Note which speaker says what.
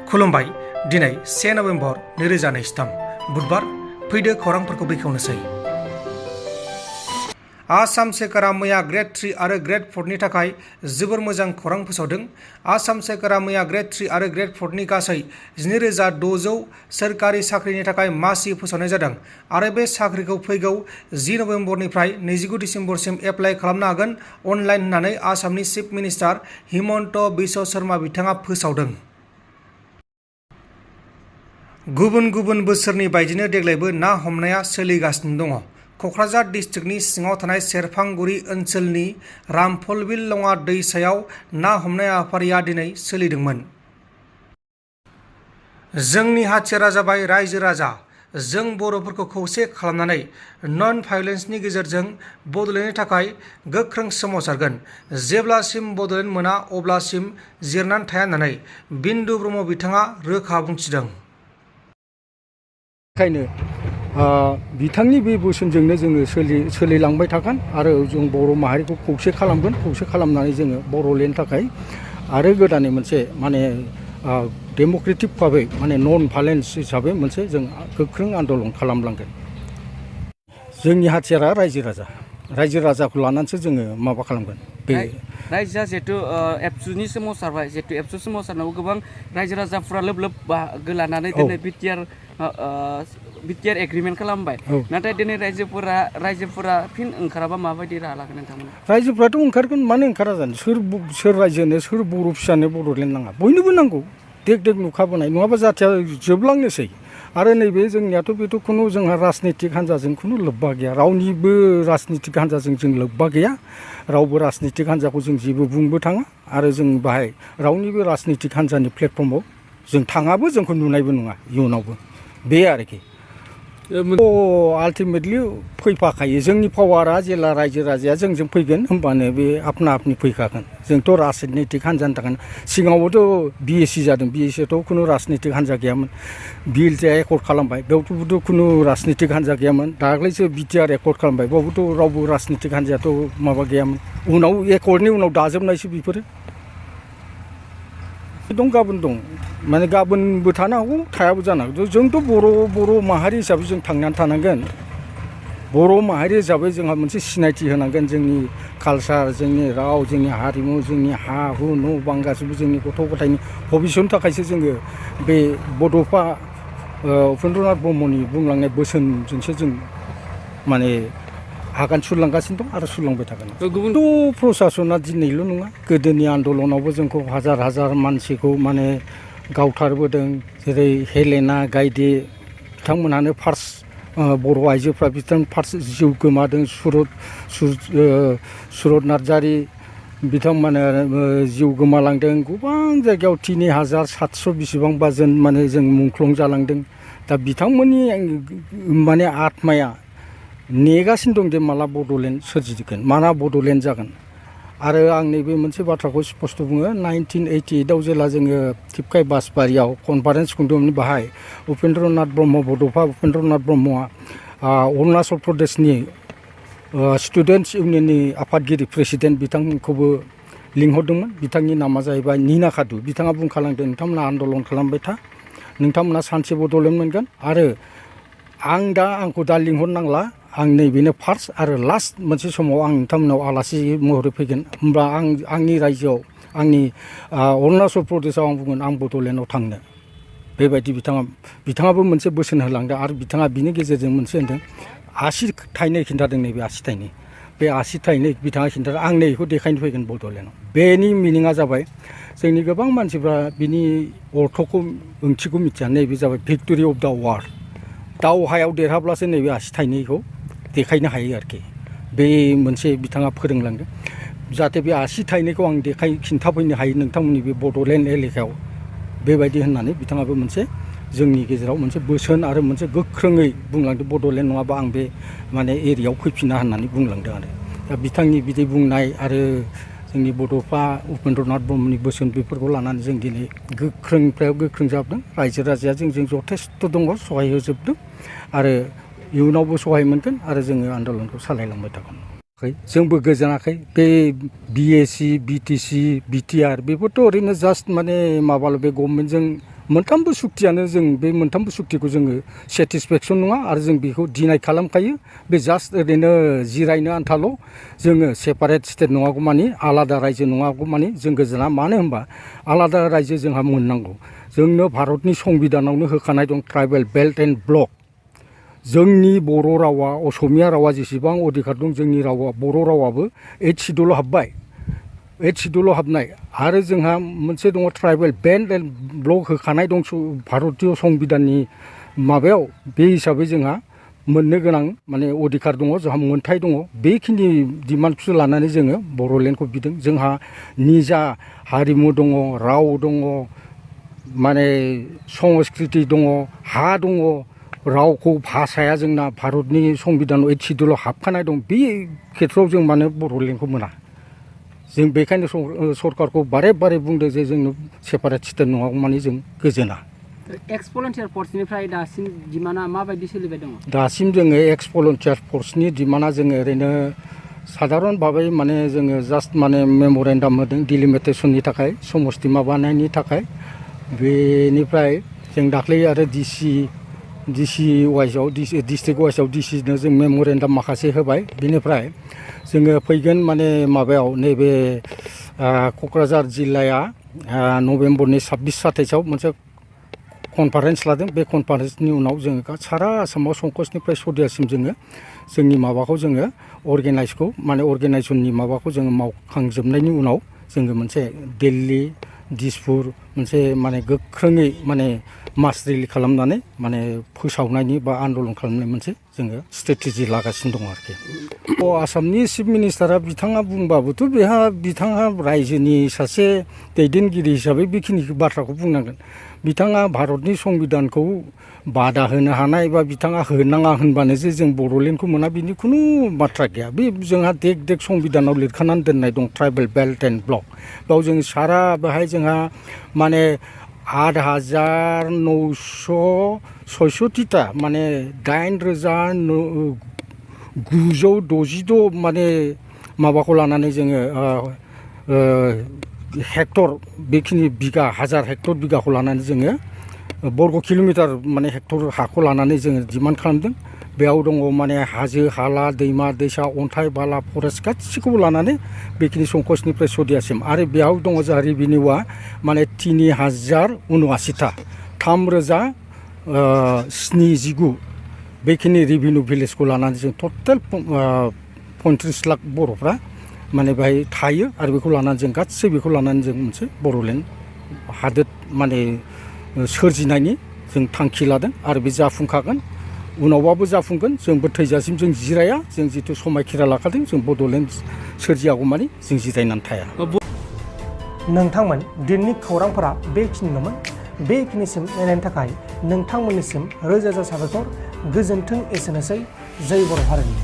Speaker 1: खुलुमबाय दिनै 1 नभेम्बर 2023 बुधबार फैदो खौरांफोरखौ बेखेवनोसै। आसाम सोरखारा मैया ग्रेड 3 आरो ग्रेड 4 नि थाखाय जोबोर मोजां खौरां फोसावदों। आसाम सोरखारा मैया ग्रेड 3 आरो ग्रेड 4 नि गासै 2600 सोरखारि साख्रिनि थाखाय मासि फोसावनाय जादों आरो बे साख्रिखौ फैगौ 10 नभेम्बरनिफ्राय 29 दिसेम्बरसिम एप्लाइ खालामनो हागोन अनलाइन होननानै आसामनि चिफ मिनिस्टार हिमन्त बिश्व शर्मा बिथाङा फोसावदों। गुबुन गुबुन बोसोरनि बायदिनो देग्लायबो ना हमनाया सोलिगासिनो दङ। क'क्राझार डिस्ट्रिक्टनि सिङाव थानाय सेरफांगुरि ओनसोलनि रामफलबिल लङा दैसायाव ना हमनाय हाबाफारिया दिनै सोलिदोंमोन। जोंनि हाथियारा जाबाय रायजो राजा। जों बर'फोरखौ खौसे खालामनानै नन भायलेन्सनि गेजेरजों बड'लेण्डनि थाखाय गोख्रों सोमावसारगोन। जेब्लासिम बड'लेण्ड मोना अब्लासिम जिरनानै थाया होननानै बिन्दु ब्रह्म बिथाङा रोखा बुंथिदों।
Speaker 2: बेखायनो बिथांनि बे बोसोनजोंनो जोङो सोलिलांबाय थागोन आरो जों बर' माहारिखौ खौसे खालामगोन। खौसे खालामनानै जोङो बर'लेण्डनि थाखाय आरो गोदानै मोनसे माने डेम'क्रेटिक भाबै माने नन भायलेन्स हिसाबै मोनसे जों गोख्रों आन्दलन खालामलांगोन। जोंनि हाथियारा रायजो राजाखौ लानानैसो जोङो माबा खालामगोन। बे
Speaker 3: रायजोआ जिहेतु एबसुनि सोमावसारबाय, जिहेतु एबसु सोमावसारनायाव गोबां रायजो राजाफ्रा लोब लोब बाहागो लानानै दिनै बिटिआर एग्रिमेन्ट खालामबाय। नाथाय दिनै रायजोफोरा फिन ओंखाराबा माबायदि राहा लागोन नोंथांमोना? रायजोफ्राथ'
Speaker 2: ओंखारगोन, मानो ओंखारा जानो? सोर रायजोनो सोर बर' फिसानो बड'लेण्ड नाङा? बयनोबो नांगौ। देग देग नुखाबोनाय नङाबा जाथिया जोबलांनोसै। आरो नैबे जोंनियाथ' बेथ' खुनु जोंहा राजनितिक हान्जाजों खुनु लोब्बा गैया। रावनिबो राजनितिक हान्जाजों जों लोब्बा गैया। रावबो राजनितिक हान्जाखौ जों जेबो बुंबो थाङा आरो जों बाहाय रावनिबो राजनितिक हान्जानि प्लेटफर्माव जों थाङाबो, जोंखौ नुनायबो नङा इयुनावबो। बे आरोखि आल्टिमेटलि फैफाखायो। जोंनि पावारा जेला रायजो राजाया जोंजों फैगोन होमबानो बे आपना आपनि फैखागोन। जोंथ' राजनितिक हान्जानि थाखाय सिगाङावबोथ' बिएसि जादों। बिएसिआथ' खुनु राजनितिक हान्जा गैयामोन। बिएलटिआ एकर्ड खालामबाय, बेयावथ' खुनु राजनितिक हान्जा गैयामोन। दाख्लैसो बिटिआर एकर्ड खालामबाय, बेयावबोथ' रावबो राजनितिक हान्जायाथ' माबा गैयामोन। उनाव एकर्डनि उनाव दाजोबनायसो बेफोरो दं, गाबोन दं, माने गाबोनबो थानो हागौ, थायाबो जानो हागौ। जोंथ' बर' माहारि हिसाबै जों थांनानै थानांगोन। बर' माहारि हिसाबै जोंहा मोनसे सिनायथि होनांगोन। जोंनि कालसार, जोंनि राव, जोंनि हारिमु, जोंनि हा हु न' बां गासैबो जोंनि गथ' गथायनि भबिष्यतनि थाखायसो जोङो बे बड'फा उपेन्द्रनाथ ब्रह्मनि बुंलांनाय बोसोनजोंसो जों माने आगान सुरलांगासिनो दं आरो सुरलांबाय थागोन। गुबुनथ' प्रसासना दिनैल' नङा, गोदोनि आन्दलनावबो जोंखौ हाजार हाजार मानसिखौ माने गावथारबोदों। जेरै हेलेना गायदे बिथांमोनहानो फार्स्ट बर' आइजोफ्रा फार्स्ट जिउ गोमादों। सुरत नार्जारि बिथांमोना जिउ गोमालांदों। गोबां जायगायाव 3700 बेसेबांबा जों माने जों मुंख्लं जालांदों। दा बिथांमोननि माने आत्माया नेगासिनो दं दे माला बड'लेण्ड सोरजिगोन, माला बड'लेण्ड जागोन। आरो आं नैबे मोनसे बाथ्राखौ स्पष्ट बुङो, 1988आव जेला जोङो टिपकाइ बासबारियाव कनफारेन्स खुंदोंमोन, बाहाय उपेन्द्रनाथ ब्रह्म, बड'फा उपेन्द्रनाथ ब्रह्मआ अरुणाचल प्रदेशनि स्टुडेन्टस इउनियननि आफादगिरि प्रेसिडेन्ट बिथांखौबो लिंहरदोंमोन। बिथांनि नामा जाहैबाय निना कादु। बिथाङा बुंखालांदों, नोंथांमोना आन्दलन खालामबाय था, नोंथांमोना सानसे बड'लेण्ड मोनगोन। आरो आंखौ दा लिंहरनांला, आं नैबेनो फार्स्ट आरो लास्ट मोनसे समाव आं नोंथांमोनाव आलासि महरै फैगोन। होमबा आंनि रायजोआव, आंनि अरुणाचल प्रदेशआव आं बुंगोन आं बड'लेण्डआव थांनो। बेबायदि बिथाङाबो मोनसे बोसोन होलांदों। आरो बिथाङा बिनि गेजेरजों मोनसे होनदों, 80 थाइनै खिन्थादों। नैबे 80 थाइनै, बे 80 थाइनै बिथाङा खिन्थादों, आं नै बेखौ देखायनो फैगोन बड'लेण्डआव। बेनि मिनिङा जाबाय, जोंनि गोबां मानसिफ्रा बिनि अर्थखौ ओंथिखौ मिथिया। नैबे जाबाय भिक्ट'रि अफ दा वार। दावहायाव देरहाब्लासो नैबे 80 थाइनैखौ देखायनो हायो आरोखि। बे मोनसे बिथाङा फोरोंलांदों, जाहाथे बे 80 थाइनैखौ आं खिन्थाफैनो हायो नोंथांमोननि बे बड'लेण्ड एलेकायाव। बेबायदि होननानै बिथाङाबो मोनसे जोंनि गेजेराव मोनसे बोसोन आरो मोनसे गोख्रोङै बुंलांदों, बड'लेण्ड नङाबा आं बे माने एरियायाव फैफिना होननानै बुंलांदों। आरो दा बिथांनि बिदि बुंनाय आरो जोंनि बड'फा उपेन्द्रनाथ ब्रह्मनि बोसोन, बेफोरखौ लानानै जों दिनै गोख्रोंनिफ्राय गोख्रों जाबोदों। रायजो राजाया जोंजों जथेस्थ' दङ, सहाय होजोबदों आरो इयुनावबो सहाय मोनगोन आरो जोङो आन्दलनखौ सालायलांबाय थागोन। जोंबो गोजोनाखै बे बिएसि बिटिसि बिटिआर बेफोरथ' ओरैनो जास्ट माने माबाल' बे गभर्नमेन्टजों मोनथामबो सुक्तियानो जों बे मोनथामबो सुक्तिखौ जोङो सेटिसफेक्सन नङा आरो जों बेखौ डिनाय खालामखायो बे जास्ट ओरैनो जिरायनो आन्थाल' जोङो सेपारेट स्टेट नङागौ मानि आलादा रायजो नङागौ मानि जों गोजोना मानो होनबा आलादा रायजो जोंहा मोननांगौ जोंनो भारतनि संबिधानावनो होखानाय दं ट्राइबेल बेल्ट एन्ड ब्लक जोंनि बर' रावा असमिया रावा जेसेबां अधिकार दं जोंनि रावा बर' रावाबो 8 सिडुलाव हाबबाय 8 सिडुलाव हाबनाय आरो जोंहा मोनसे दङ ट्राइबेल बेल्ट एन्ड ब्लक होखानाय दं भारतीय संबिधाननि माबायाव बे हिसाबै जोंहा मोननो गोनां माने अधिकार दङ जोंहा मोनथाय दङ बेखिनि डिमान्डखौ लानानै जोङो बर'लेण्डखौ बिदों जोंहा निजा हारिमु दङ राव दङ माने संस्कृति दङ हा दङ रावखौ भाषाया जोंना भारतनि संबिधानाव 8 सिडुलाव हाबखानाय दं बे खेथ्रआव जों मानो बर'लेण्डखौ मोना जों बेखायनो सरकारखौ बारे बारे बुंदों जे जोंनो सेपारेट स्टेट नङागौ मानि जों गोजोना
Speaker 4: एक्स भलन्टियार फर्सनिफ्राय दासिम डिमान्डआ माबायदि सोलिबाय दङ
Speaker 2: दासिम जोङो एक्स भलन्टियार फर्सनि डिमान्डआ जोङो ओरैनो साधारन भाबै माने जोङो जास्ट माने मेम'रेन्डाम होदों डिलिमिटेसननि थाखाय समस्ति माबानायनि थाखाय बेनिफ्राय जों दाख्लै आरो डिसि वाइसआव डिस्ट्रिक्ट वाइसआव डिसिनो जों मेम'रेन्डाम माखासे होबाय बेनिफ्राय जोङो फैगोन माने माबायाव नैबे क'क्राझार जिल्लाया नभेम्बरनि 26-27आव मोनसे कनफारेन्स लादों बे कनफारेन्सनि उनाव जोङो सारा आसामाव संकसनिफ्राय सदियासिम जोङो जोंनि माबाखौ जोङो अर्गेनाइजखौ माने अर्गेनाइजेसननि माबाखौ जोङो मावखांजोबनायनि उनाव जोङो मोनसे दिल्ली दिसपुर मोनसे माने गोख्रोङै माने मास रिलि खालामनानै माने फोसावनायनि बा आन्दलन खालामनाय मोनसे जोङो स्ट्रेटेजि लागासिनो दङ आरोखि आसामनि चिफ मिनिस्टारा बिथाङा बुंबाबोथ' बिथाङा रायजोनि सासे दैदेनगिरि हिसाबै बेखिनि बाथ्राखौ बुंनांगोन बिथाङा भारतनि संबिधानखौ बादा होनो हानाय बा बिथाङा होनाङा होनबानो जे जों बर'लेण्डखौ मोना बिनि खुनु बाथ्रा गैया बे जोंहा देक संबिधानाव लिरखानानै दोननाय दं ट्राइबेल बेल्ट एन्ड ब्लक बेयाव जों सारा बेहाय जोंहा माने 8,966ता माने 8,966 माने माबाखौ लानानै जोङो हेक्टर बेखिनि बिगा हाजार हेक्टर बिगाखौ लानानै जोङो बर्ग किल'मिटार माने हेक्टर हाखौ लानानै जोङो डिमान्ड खालामदों बेयाव दङ माने हाजो हाला दैमा दैसा अन्थाइ बाला फरेस्ट गासिखौबो लानानै बेखिनि संकसनिफ्राय सदियासिम आरो बेयाव दङ जोंहा रेभिनिउआ माने 3,079ता 3,079 बेखिनि रेभिनिउ भिलेजखौ लानानै जों टटेल 35 लाख बर'फ्रा माने बेहाय थायो आरो बेखौ लानानै जों गासै बेखौ लानानै जों मोनसे बर'लेण्ड हादोर माने सोरजिनायनि जों थांखि लादों आरो बे जाफुंखागोन उनावबाबो जाफुंगोन जोंबो थैजासिम जों जिराया जों जिथु समायखिरा लाखादों जों बड'लेण्ड सोरजियागौमानि जों जिरायनानै थाया
Speaker 1: नोंथांमोन दिनैनि खौरांफोरा बेखिनिल'मोन बेखिनिसिम नायनायनि थाखाय नोंथांमोननिसिम रोजा रोजा साबायखर गोजोन्थों एसेनोसै जय बर' हारिनि